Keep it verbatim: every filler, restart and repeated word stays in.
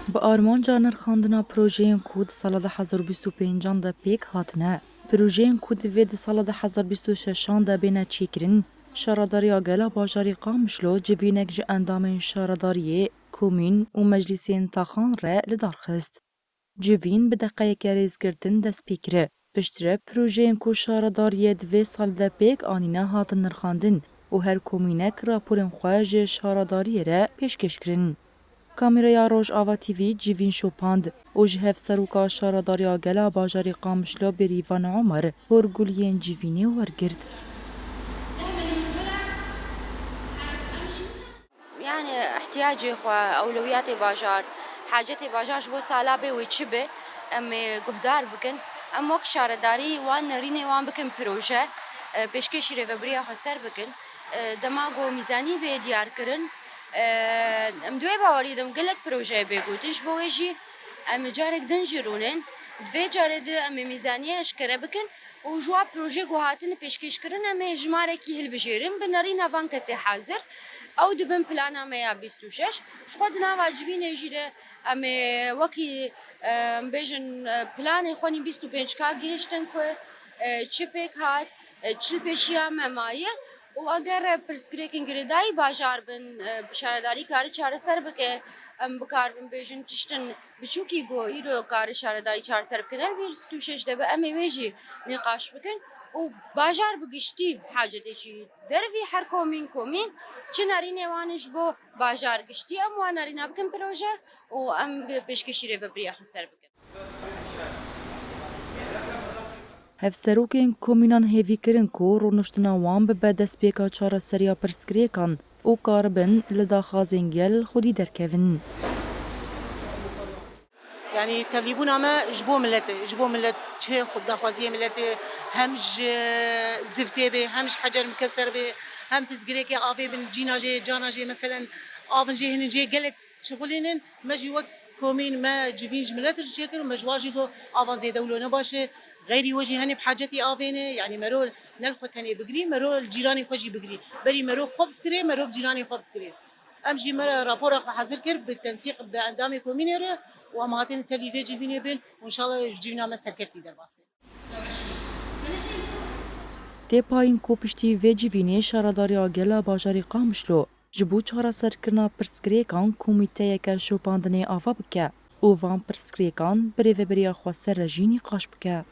Bi armanca nirxandina projeyên ku di sala du hezar û bîst û pêncan de pêk hatine, projeyên ku divê di sala du hezar bîst û şeşan de bêne çêkirin, Şaredariya Gela Bajarê Qamişlo civînek ji endamên şaredariyê, komîn û meclîsên taxan re li dar xist. Civîn bi deqeyeke rêzgirtin dest pê kir. Piştre projeyên ku şaredariyê di vê salê de pêk anîne hatin nirxandin û her komînek raporên xwe ji şaredariyê re pêşkêş kirin. Kamîreya Rojava T V civîn şopand û ji hevseroka Şaredariya Gela Bajarê Qamişlo Bêrîvan Omer hûrguliyên civînê wergirt. Yani ihtiyacê xwe, ewlewiyatê bajar, hacetê bajar ji bo sala bê wê çi be, em ê guhdar bikin. Em wek şaredarî wan nerînê wan bikin proje, e, pêşkêşî rêvebiriya xweser bikin. E, dema ku mîzanî bê diyarkirin, e, em di wê baweriyê de em gelek projeyê bê gotin. Ji bo wê jî em ê carek din jî rûnin. Di vê carê de em ê mîzaniyê eşkere bikin. Û ji wa projê ku hatine pêşkêşkirin, em ê hejmarekî hilbijêrin, bi nerîna van kesê hazir. Ew dibin plana me ya bîst û şeş. Ji xwe di nava civînê jî de em ê wekî, em bêjin, e, planê xwe nî bîst û pênc K gihiştin ku, e, çi pêk hat, e, çi li pêşiya me maye. Û eger, e, pirsgirêkên girêdayî bajar bin, e, bi şaredarî kari çareser bike, em bikaribin bêjin tiştin biçûkî ku îro kari şaredarî çareser bikin, ev bîr sî û şeş de be, em ê wê jî nîqaş bikin û bajar bi giştî hacetê jî dervî her komîn komîn çi nerînê wan ji bo bajar giştî em wan nerîna bikin proje û em pêşkêşî rêvebiriya xweser bikin. Hevserokên komînan hêvî kirin ku rûniştina wan bibe destpêka çareseriya pirsgirêkan û karibin li daxwazên gel xwedî derkevin. Yani tevlîbûna me ji bo milet e, ji bo milet çi xwe daxwaziyê miletê, hem ji ziftê bê, hem ji hecer mikeser bê, hem pirsgirêkê avê bin cîna jê, cana jê, meselen avin jê hinin jê gelek şixulînin, me jî wek komîn me civîn ji milet re çêkir û me ji wan jî got ava zêde wilo ne baş e. Xeyrî we jî henê bi hacetî avê ne, yanî mero ne li xwe tenê bigirî, mero li cîranê xwe jî bigirî. Berî mero bi xwe bifikirê, mero bi cîranê xwe bifikirê. Em jî me re rapora xwe hezir kir, bi tensîq bi endamê komînê re û em hatin tevî vê civînê bin û înşallah civîna me serkeftî derbas be. Tê payîn ku piştî vê civînê Şaredariya Gela Bajarê Qamişlo ji bo çareserkirina pirsgirêkan komîteyeke şopandinê ava bike û van pirsgirêkan bi rêveberiya xweser re jî nîqaş bike.